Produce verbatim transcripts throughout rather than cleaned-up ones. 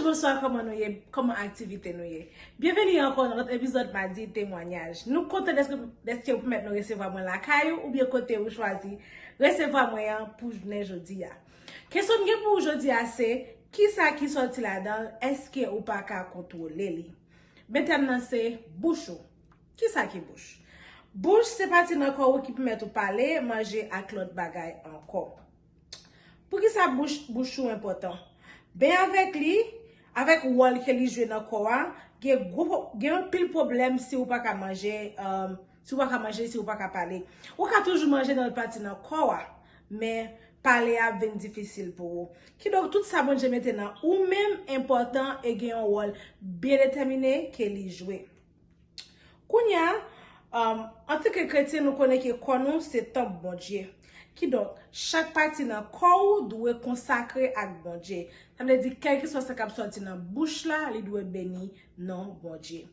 Bonswa, kòman nou ye? Kòman aktivite nou ye? Byenveni ankò nan lòt epizòd Madi Temwanyaj. Nou kontan dèske, dèske ou pèmèt nou resevwa mwen lakay ou, oubyen kote ou chwazi resevwa mwen an pou jounen jodi a. Kesyon m gen pou ou jodi a se, kisa ki sòti ladan l? Èske ou pa ka kontwole li? Men tèm nan se bouch ou. Kisa ki bouch? Bouch se pati nan kò ou ki pèmèt ou pale, manje ak lòt bagay ankò. Poukisa bouch, bouch ou enpòtan? Ben avèk li, avèk wòl ke li jwe nan kò a, gen gwo, gen anpil pwoblèm si ou pa ka manje, um, si ou pa ka manje, si ou pa ka pale. Ou ka toujou manje nan lòt pati nan kò a, men pale a ap vin difisil pou ou. Kidonk, tout sa Bondye mete nan ou menm enpòtan e gen yon wòl byen detèmine ke li jwe. Kounye a, um, antanke kretyen, nou konnen ke kò nou se tanp Bondye. Kidonk, chak pati nan kò ou dwe konsakre ak Bondye. Sa vle di, kèlkeswa sa k ap sòti nan bouch la, li dwe beni non Bondye.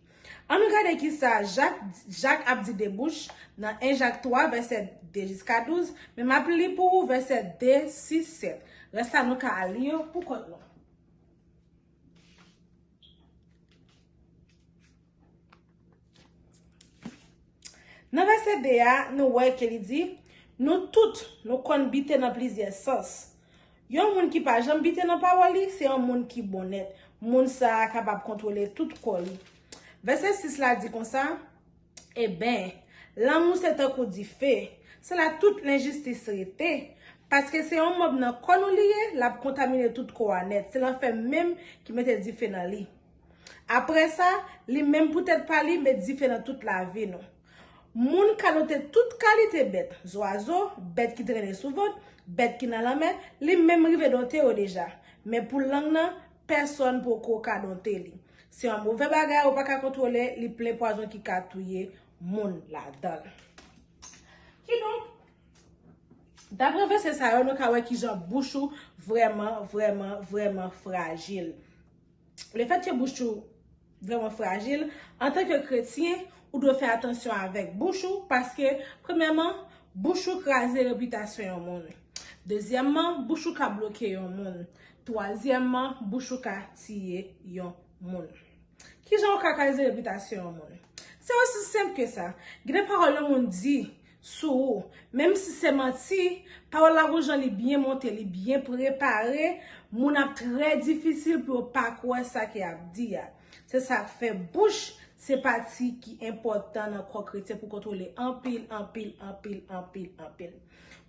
Ann nou gade kisa Jak, Jak ap di de bouch nan en Jak twa, vèsè de jiska douz, men m ap li pou ou vèsè de, sis, sèt. Rès la, nou ka al li yo pou kont nou. Nan vèsè de a, nou wè ke li di, nou tout, nou konn bite nan plizyè sans. Yon moun ki pa janm bite nan pawòl li, se yon moun ki bon nèt. Moun sa a kapab kontwole tout kò li. Vèsè sis la di konsa, Eben, lanmou se tankou dife, se la tout lenjistis rete, paske se yon manm nan kò nou li ye, l ap kontamine tout kò a nèt, se lanfè menm ki mete dife nan li. Apre sa, li menm poutèt pa li met dife nan tout lavi nou. Moun ka dote tout kalite bèt, zwazo, bèt ki trennen sou vant, bèt ki nan lanmè, li menm rive dote yo deja. Men pou lang nan, pèsonn poko ka dote li. Se yon move bagay ou pa ka kontwole, li plen pwazon ki ka touye moun ladan l. Kidonk, dapre vèsè sa yo, nou ka wè kijan bouch ou vrèman, vrèman, vrèman frajil. Lefètke bouch ou vrèman frajil, antanke kretyen, ou dwe fè atansyon avèk bouch ou, paske, premyèman, bouch ou kraze repitasyon yon moun. Dezyèmman, bouch ou ka bloke yon moun. Twazyèmman, bouch ou ka tiye yon moun. Kijan ou ka kraze repitasyon yon moun? Se osi senp ke sa. Gen de pawòl yon moun di sou ou, menm si se manti, pawòl la gon jan li byen monte, li byen prepare, moun ap trè difisil pou yo pa kwè sa ke y ap di a. Se sa k fè bouch se pati ki enpòtan nan kò kretyen pou kontwole anpil, anpil, anpil, anpil, anpil.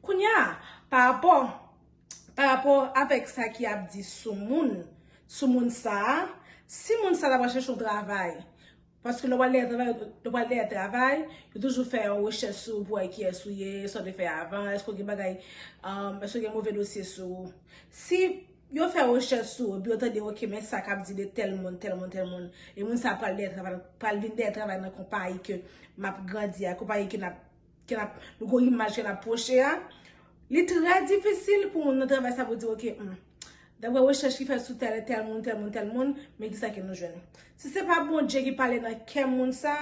Kounye a, pa rapò, pa rapò avèk sa ki ap di sou moun, sou moun sa a, si moun sa a ta pral chèche yon travay, paske lè w al dèyè travay, lè w al dèyè travay, yo toujou fè yon rechèch sou ou pou wè kiyès ou ye, sa w te fè avan, èske w gen bagay, um, èske w gen move dosye sou ou. Si yo fè rechèch sou ou, epi yo tande, ok, men sa k ap di de tèl moun, tèl moun, tèl moun, e moun sa a pral dèyè travay, pral vin dèyè travay nan konpayi ke m ap grandi a, konpayi ke n ap ke n ap, nou gon imaj ke n ap pwoche a, li trè difisil pou moun nan travay sa pou di, ok, hmm, dapre rechèch ki fèt sou tèl, tèl moun, tèl moun, tèl moun, men kisa ke nou jwenn. Si se pa Bondye ki pale nan kè moun sa,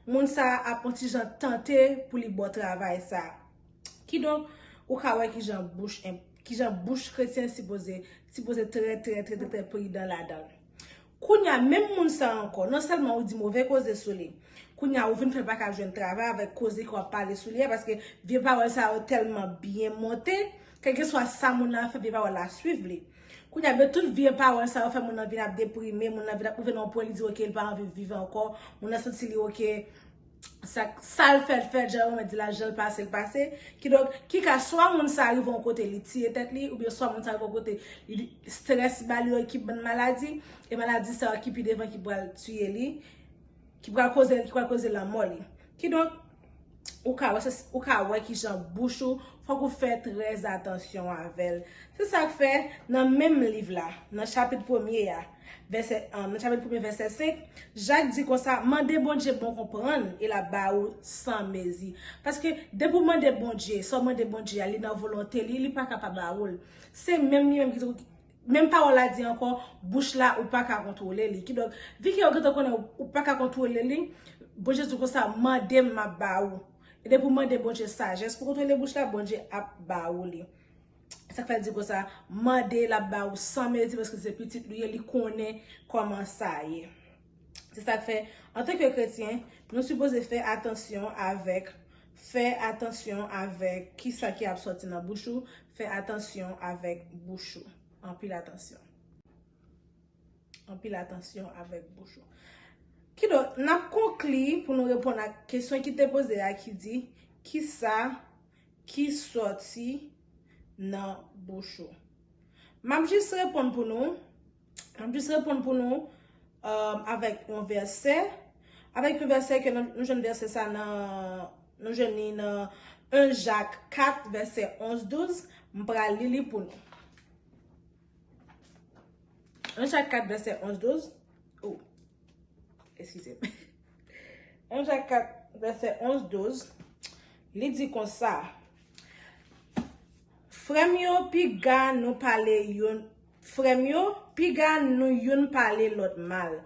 moun sa ap yon ti jan tante pou li ba w travay sa. Kidonk, ou ka wè kijan bouch, kijan bouch kretyen sipoze, sipoze trè, trè, trè, trè, trè pridan ladan l. Kounye a, menm moun sa ankò, non sèlman ou di move koze sou li, kounye a, ou vin fè l pa ka jwenn travay avèk koze ke w ap pale sou li a, paske vye pawòl sa yo tèlman byen monte, kèlkeswa sa moun nan ap fè, vye pawòl la swiv li. Kounye a, men tout vye pawòl sa yo fè moun nan vin ap deprime, moun nan vin ap rive nan yon pwen li di, ok, li pa anvi viv ankò, moun nan santi li, ok, sa, sa l fè, l fè, jan yo di la, jan l pase, l pase. Kidonk, ki ka swa moun sa rive yon kote, li tiye tèt li, oubyen swa moun sa rive yon kote, li, strès ba li yon ekip bann maladi, e maladi sa yo ki pi devan ki pral tiye li, ki pral koze, ki pral koze lanmò li. Kidonk, ou ka wè, se, ou ka wè kijan bouch ou, fòk ou fè trè atansyon avè l. Se sa k fè, nan menm liv la, nan chapit premye a, vèsè, ah, nan chapit premye, vèsè senk, Jak di konsa, mande Bondye bon konprann, e l ap ba ou san mezi. Paske, depi w mande Bondye, sa w mande Bondye a, li nan volonte li, li pa ka pa ba ou l. Se menm li menm ki, menm pawòl la di ankò, bouch la, ou pa ka kontwole li. Kidonk, vi ke ou gentan konnen ou, ou pa ka kontwole li, Bondye di konsa, mande m, m ap ba ou. E depi w mande Bondye sajès pou kontwole bouch la, Bondye ap ba ou li. Sa k fè l di konsa, mande, l ap ba ou san mezi, paske se pitit li ye, li konnen kòman sa ye. Se sa k fè, antanke kretyen, nou sipoze fè atansyon avèk, fè atansyon avèk kisa ki ap sòti nan bouch ou, fè atansyon avèk bouch ou. Anpil atansyon. Anpil atansyon avèk bouch ou. Kidonk, n ap konkli pou nou reponn ak kesyon ki te poze a ki di, kisa ki sòti nan bouch ou? M ap jis reponn pou nou. M ap jis reponn pou nou, um, avèk yon vèsè. Avèk yon vèsè ke nou, nou jwenn vèsè sa nan, nou jwenn li nan en Jak kat, vèsè onz douz. M pral li li pou nou. En Jak kat, vèsè onz douz. Oh, eskize m. En Jak kat, vèsè onz douz, li di konsa, frè m yo, piga nou pale youn, frè m yo, piga nou youn pale lòt mal.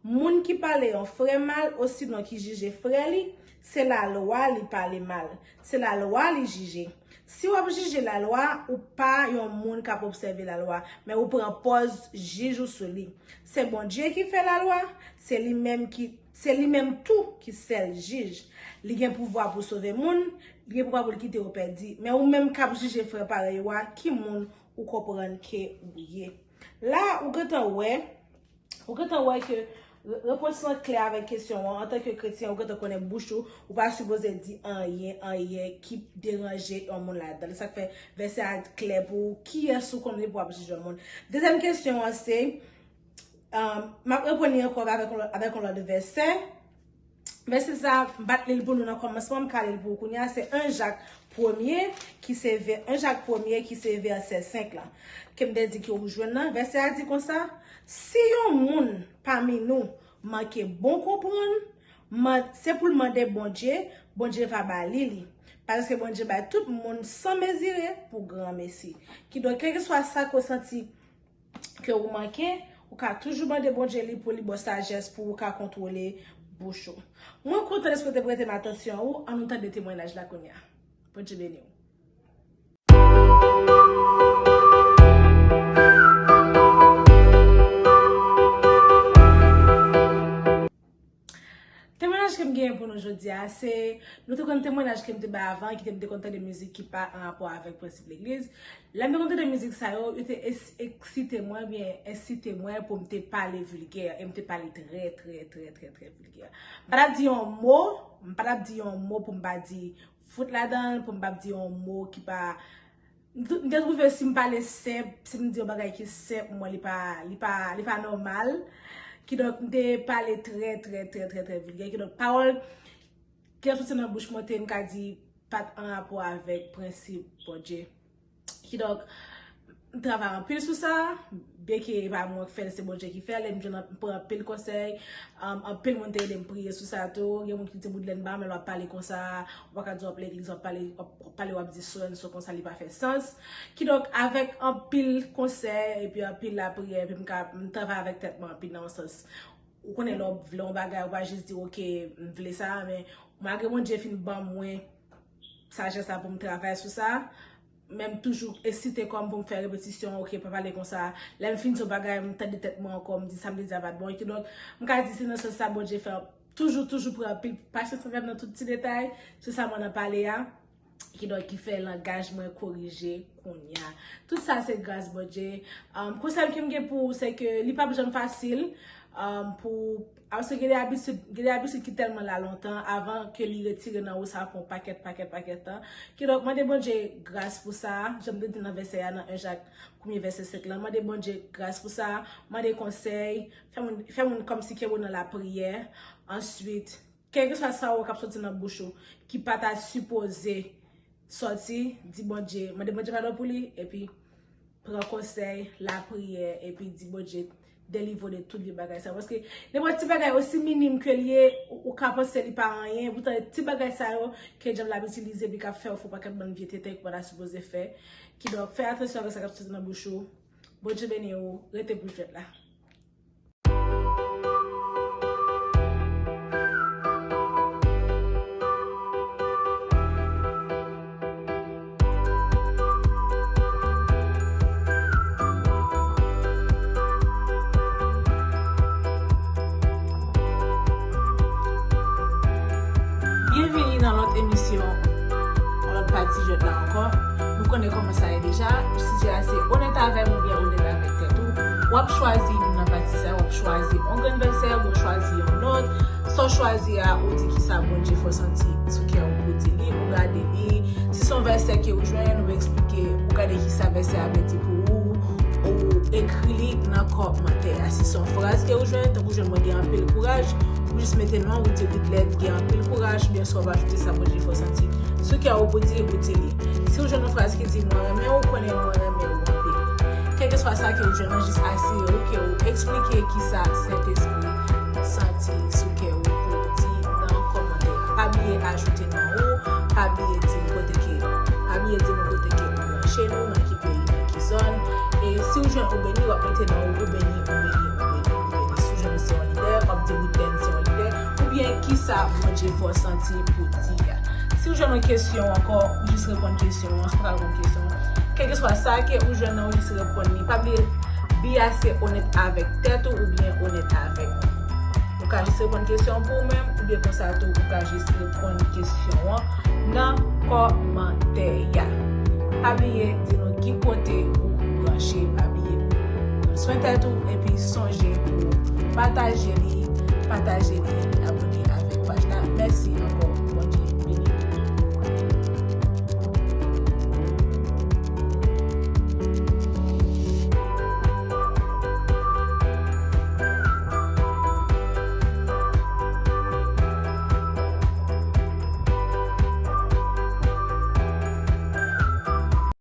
Moun ki pale yon frè mal, osinon ki jije frè li, se lalwa li pale mal. Se lalwa li jije. Si w ap jije lalwa, ou pa yon moun k ap obsève lalwa, men ou pran pòz jij ou sou li. Se Bondye ki fè lalwa, se li menm ki, se li menm tou ki sèl jij. Li gen pouvwa pou sove moun, li gen pouvwa pou l kite yo pèdi. Men ou menm k ap jije frè parèy ou a, ki moun ou konprann ke ou ye? La, ou gentan wè, ou gentan wè ke re-, repons lan klè avèk kesyon an. Antanke kretyen, ou gentan konnen bouch ou, ou pa sipoze di anyen, anyen ki deranje yon moun ladan. Sa k fè vèsè a klè pou ou, kiyès ou konn li pou w ap jije yon moun. Dezyèm kesyon an se, um, m ap reponn li ankò avèk yon lòt, avèk yon lòt vèsè. Vèsè sa, m pa t li l pou nou nan kòmansman, m ka li l pou ou kounye a. Se en Jak premye, ki se vè-, en Jak premye, ki se vèsè senk la. Ke m te di ke ou jwenn nan. Vèsè a di konsa, si yon moun pami nou manke bon konprann, man-, se pou l mande Bondye, Bondye va ba li li. Paske Bondye bay tout moun san mezire pou granmesi. Kidonk, kèlkeswa sa ke w santi ke ou manke, ou ka toujou mande Bondye li pou li ba w sajès pou ou ka kontwole bouch ou. Mwen kontan dèske w te prete m atansyon ou, ann nou tande temwayaj la kounye a. Bondye beni w. Temwayaj ke m genyen pou nou jodi a, se, nou te konn temwayaj ke m te bay avan, ki te m te konn tande mizik ki pa an rapò avèk prensip legliz. Lè m te konn tande mizik sa yo, yo te es-, eksite mwen, oubyen ensite mwen pou m te pale vilgè, e m te pale trè, trè, trè, trè, trè vilgè. M pa t ap di yon mo, m pa t ap di yon mo pou m pa di fout ladan l, pou m pa di yon mo ki pa, M t-, m te twouve si m pale senp, si m di yon bagay ki senp, mwen, li pa, li pa, li pa nòmal. Kidonk, m te pale trè, trè, trè, trè, trè vilgè. Kidonk, pawòl ki ap soti nan bouch mwen te, m ka di, pa t an rapò avèk prensip Bondye. Kidonk, m travay anpil sou sa, byenke e pa mwen k fè l, se Bondye ki fè l, e m jwenn, m pran anpil konsèy, um, anpil moun te ede m priye sou sa tou. Gen moun ki di, "Boudlèn, pa mèt w ap pale konsa, ou pa ka di w ap legliz, w ap pale, w ap pale, w ap di so and so konsa, li pa fè sans." Kidonk, avèk anpil konsèy epi anpil lapriyè, epi m ka, m travay avèk tèt mwen anpil nan yon sans. Ou konnen lè w vle yon bagay, ou pa jis di, "Ok, m vle sa," men malgre Bondye fin ban mwen sajès la pou m travay sou sa, men m toujou esite kò m pou m fè repetisyon, "Ok, pa pale konsa." Lè m fin di yon bagay, m tande tèt mwen ankò, m di, "Sa m te di a pa t bon." Kidonk, m ka di se nan sans sa Bondye fè toujou, toujou pran anpil pasyans avè m nan tout ti detay. Se sa mwen nan pale a. Kidonk, ki fè langaj mwen korije kounye a. Tout sa se gras Bondye. Um, konsèy ke m gen pou ou, se ke li p ap janm fasil, um, pou, paske gen de abitid, gen de abitid ki tèlman la lontan, avan ke li retire nan ou, sa ap pran pakèt, pakèt, pakèt tan. Kidonk, mande Bondye gras pou sa, jan m te di nan vèsè a, nan en Jak, premye vèsè senk lan, mande Bondye gras pou sa, mande konsèy, fè moun, fè moun kòmsi ke ou nan lapriyè. Answit, kèlkeswa sa ou wè k ap soti nan bouch ou, ki pa ta sipoze sòti, di Bondye, mande Bondye padon pou li, epi pran konsèy, lapriyè, epi di Bondye delivre w de tout vye bagay sa. Paske nenpòt ti bagay, osi minim ke l ye, ou, ou ka panse li pa anyen, poutan ti bagay sa yo ke dyab la ap itilize, epi k ap fè w fè yon pakèt bann vye tenten ke w pa ta sipoze fè. Kidonk, fè atansyon avèk sa k ap soti nan bouch ou. Bondye beni w, rete pou jwèt la. Ti jwèt la ankò. Nou konnen kòman sa ye deja. Sijè a se onèt avè m oubyen onèt avèk tèt ou. W ap chwazi youn nan pati sa yo, w ap chwazi yon grenn vèsè oubyen w chwazi yon lòt. Sa w chwazi a, ou di kisa Bondye fè w santi sou kè w pou di li, ou gade li. Si se yon vèsè ke ou jwenn, ou eksplike, ou gade kisa vèsè a vle di pou ou, ou ekri li nan kòmantè a. Si se yon fraz ke ou jwenn, tankou jwenn mwen gen anpil kouraj, ou jis mete non, ou di Widlette gen anpil kouraj, oubyen sa w va ajoute sa Bondye fè w santi sou kè w pou di, ou di li. Si ou jwenn yon fraz ki di mwen renmen ou, konnen mwen renmen ou anpil. Kèlkeswa sa ke ou jwenn nan, jis asire w ke ou eksplike kisa Sentespri santi sou kè ou pou di nan kòmantè a. Pa bliye ajoute non ou, pa bliye di nou kote ke, pa bliye di nou kote ke ou branche nou, nan ki peyi, nan ki zòn. E si ou jwenn ou beni, w ap mete non ou, ou beni, ou beni, ou beni, ou beni. Si ou jwenn ou se yon lidè, w ap di Widlette se yon lidè. Oubyen kisa Bondye fè w santi pou di a. Si ou jwenn yon kesyon ankò, ou jis reponn kesyon an, sa pral yon kesyon. Kèlkeswa sa ke ou jwenn nan, ou jis reponn li. Pa bliye, bi a se onèt avèk tèt ou oubyen onèt avèk ou. Ou ka jis reponn kesyon an pou ou menm, oubyen konsa tou, ou ka jis reponn kesyon an nan kòmantè a. Pa bliye, di nou ki kote ou branche, pa bliye. Pran swen tèt ou, epi sonje pou pataje li, pataje li, epi abòne avèk paj la. Mèsi ankò